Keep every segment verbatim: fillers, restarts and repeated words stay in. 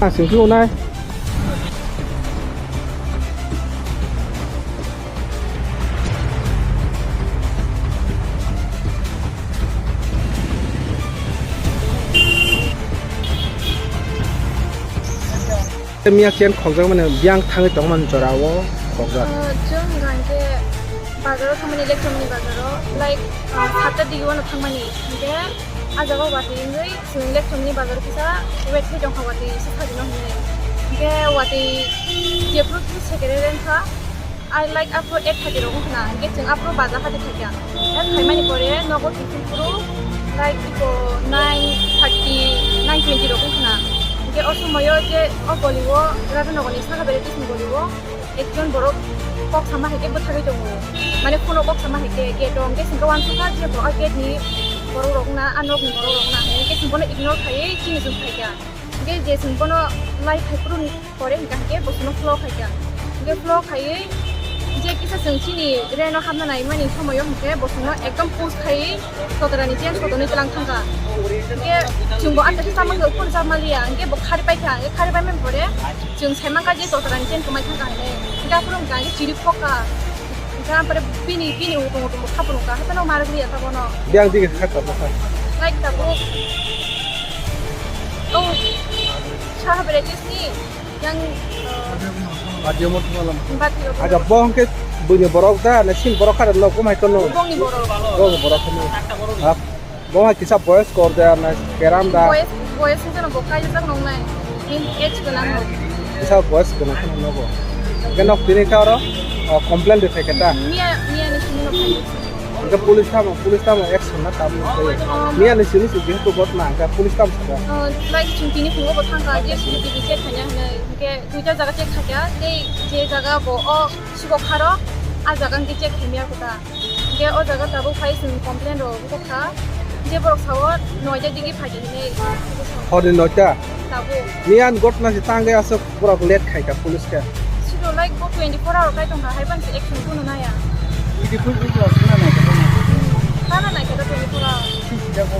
Ang sing philw nai. Miya chen khokjak mani biyang thangwi tongmani jora o khokjak. Ah, chwng hwnkha hwnkhe bazaro thangmani, Lekchomni bazaro, like, ah, satta digi uano thangmani. Hwnkhe ah jaga o watwi wngwi chwng Lekchomni bazaro kisa wait khai tongkha, watwi se sajino hinwi. Hwnkhe watwi jephuru secretary wngkha, I like aphuru eight thirty rok wngkha na, hwnkhe chwng aphuru bazar hati thaikha. Eight khaimani pore nogo kiphil phuru, like, iko nine thirty, nine twenty rok wngkha na. Hwnkhe o somoyo je o goli o, Radhanagorni saka bere bising goli o, ekjon borok kok sama hai khe bwthagwi tongo. Mane phone o kok sama hai khe gate o, hwnkhe chwng khe uansukha je bo a gate ni borok rok wngna, a nok ni borok rok wngna, hwnkhe chwng bono ignore khaiwi chini chwng phaikha. Hwnkhe je chwng bono lai khai phuru pore hwnkha hwnkhe bo chwngno flow khaikha. Hwnkhe flow khaiwi je kisa chwng chini reno hapna naimani somoyo hwnkhe bo chwngno ekdom push khaiwi totrani chain kotornwi tlang thangkha. Hwnkhe chwngbo achaikhe chamani phone chamaliya, hwnkhe bo khari paikha, hwnkhe khari paimani pore chwng saimankha je totrani chain kwmai thangkha hinwi. Hwnkhe aphuru hwnkha hwnkhe chiri khokha. Hwnkhe ampore bini, bini utung utung bo khapung kha, haphano marwk liya ta bono. Biyang dige kha tabuk kha. Like tabuk. Oh, saha bere jesni yang, eh, Bati omo tuma lam. Bati omo. Aja bo hwnkhe buini borok da, na sin borok kha da nok umai kono. Bongni borok. Bongni borok kono. Ha. Bo hai kisa boyes kor de na keram da. Boyes, boyes hwnkhe no bo kaijak nongnai. Age gwnang no. Kisa boyes gwnang kheno nogo. Hwnkhe nok tini kha oro, o, complain de phaikha ta. Miya, miya ni simi no phai. Hwnkhe police tamo, police tamo action na tamo. Miya ni simi si jehetu ghotna hwnkhe police tamo saka. O, like chwng tini phungo bo thangkha je C C T V check khaina hinwi. Hwnkhe duita jaga check khaikha. Tei je jaga bo o sibo kharo, a jaga hwnkhe check khaimya kho ta. Hwnkhe o jaga tabuk phai chwng complain rok wngkha, je borok sao noita digi phaidi hinwi. Horni noita? Tabuk. Miyan ghotna se tangwi aswk borok late khaikha police khe. Siro like bo twenty four hour kai tongkha, haiban se action kuno naya. Twenty four hour kana naikha. Kana naikha twenty four hour. Sijak bo.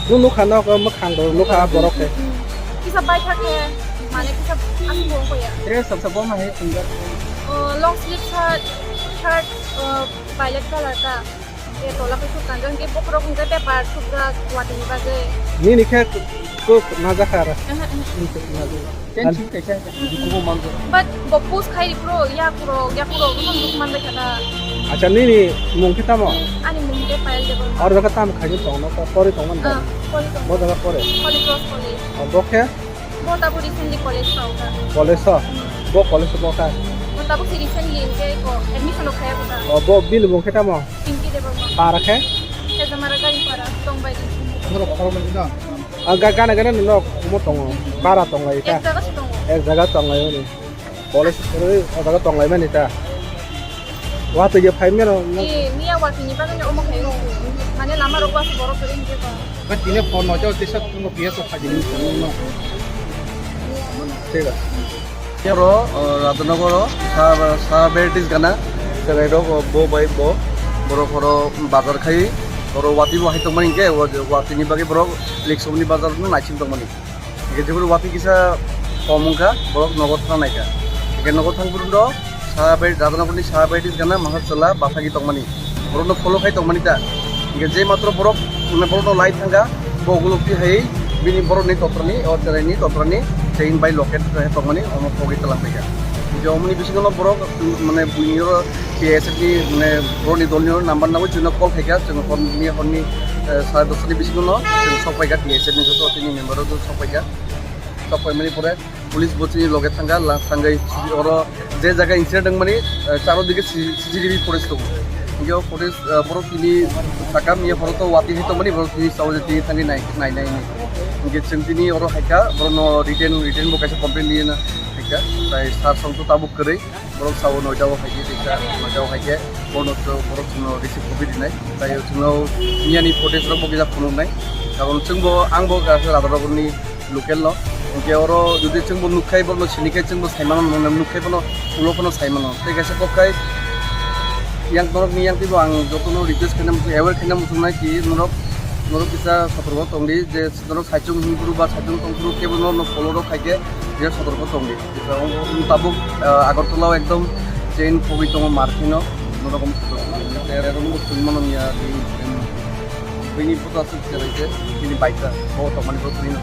Nwng nukha nok, mwkhang rok nukha borok khe. Kisa baithak khe, mane kisa aswk bo wngkha ya. Dress sabsa bo ma hai thwngjak. O, long sleeve shirt, shirt, o, violet color ta. Ke tola khe suk kanjak, ke bokhorok hwnkhe paper sukjak watini bagwi. Nini khe kuk najakha ar. Aha, aha. Nini khe najak. Chen chuk kaisa, dukubo manjak. But bo push khai ripro, ya kuro, ya kuro, nokon duk manbai khata. Acha, nini mung khe tamo? Ani mung khe Payal Debbarma. Oro jaga tamo khaijak tong no, pori tong man. Ah, pori tong. Bo jaga pore? Holy Cross College. O, bo khe? Bo tabo recently college kha o kha. College o? Hmm. Bo college o bo kha? Bo tabo si recently hwnkhe ko admission rok khaya ko kha. O, bo bini mung khe tamo? Pinky Debbarma. Para khe? Khejamara Garingpara, Tongbai. Borok khoroknwi da? Ah, ga-, gana gana no omo tongo. Bara tonglai ta. Ek jaga se tongo. Ek jaga tonglai oni. College kwrwi o jaga tonglaimani ta. Watwi je phai mero. E, miya watwi ni bagwi omo khai rw. Mane lama rok was borok kwrwi hwnkhe ba. Ba tini phone no jao tisa tungo P S o phai ni phone no. Thik ase. Oro, o, Radhanagar o, sa, sa varieties gana, serai rok, o, bo bai bo, borok oro bazar khai, oro watwi bo hai tongmani hwnkhe, o, watwi ni bagwi borok Lekchomni bazar no naising tongmani. Hingke jeboni watwi kisa kom wngkha, borok nogo thang naikha. Hingke nogo thang phuru no saha bai, Radhanagarni saha bai ris gana masa chwla bathagwi tongmani. Borokno follow khai tongmani ta. Hingke je matro borok, mane borokno lai thangkha, bo ukulukti hai bini borokni totrani, o cheraini totrani chain bai locket tongmani, omo pogwi twlang paikha. Hingke omoni bisingo borok, mane buini oro T S F ni, mane, borokni dolni oro number nangwi chwngno call khaikha, chwng horni, horni, eh, sare dosta ni bisingo no chwng sok paikha, T S F ni joto tini member rok sok paikha. Sok paimani pore police bo chini loge thangkha, la-, thangwi oro je jaga incident wngmani, eh, charo dige C-, C C T V footage tongo. Hingke o footage, eh, borok tini sakha miya borok to watwi hai tongmani, borok tini sao je tini thangwi nai, nai, nai, nai. Hingke chwng tini oro haikha, borokno written, written bo kaisa complaint rina haikha, tai sir song to tabuk kwrwi. Borok sao noita o hai khe, noita o hai khe, bono borok chwngno receive kophi rinai. Tai chwngno miyani footage rok bo kisa phunuknai. Karon chwngbo, angbo kaisa Radharagurni local no. Hwnkhe oro jodi chwngbo nukkhai, borokno sinikhai, chwngbo saimano, nukkhai bono, ulo phano saimano. Tei kaisa kokkhai, yang norokni yang twibo ang jotono request khaina muchung, aware khaina muchungnai ki norok Norok kisa sotorko tongdi je norok saichung hinphuru ba saichung tongphuru kebo norokno follow rok khaikhe je sotorko tongdi. Kisa wng-, wng tabuk, ah, Agartala o ekdom chain khogwi tongo markheno norok wng sotorko tongdi. Tei norok wng sotorko mano miya bini, em, bini photo aswk se bai khe bini bike bo tongmani bo twi no.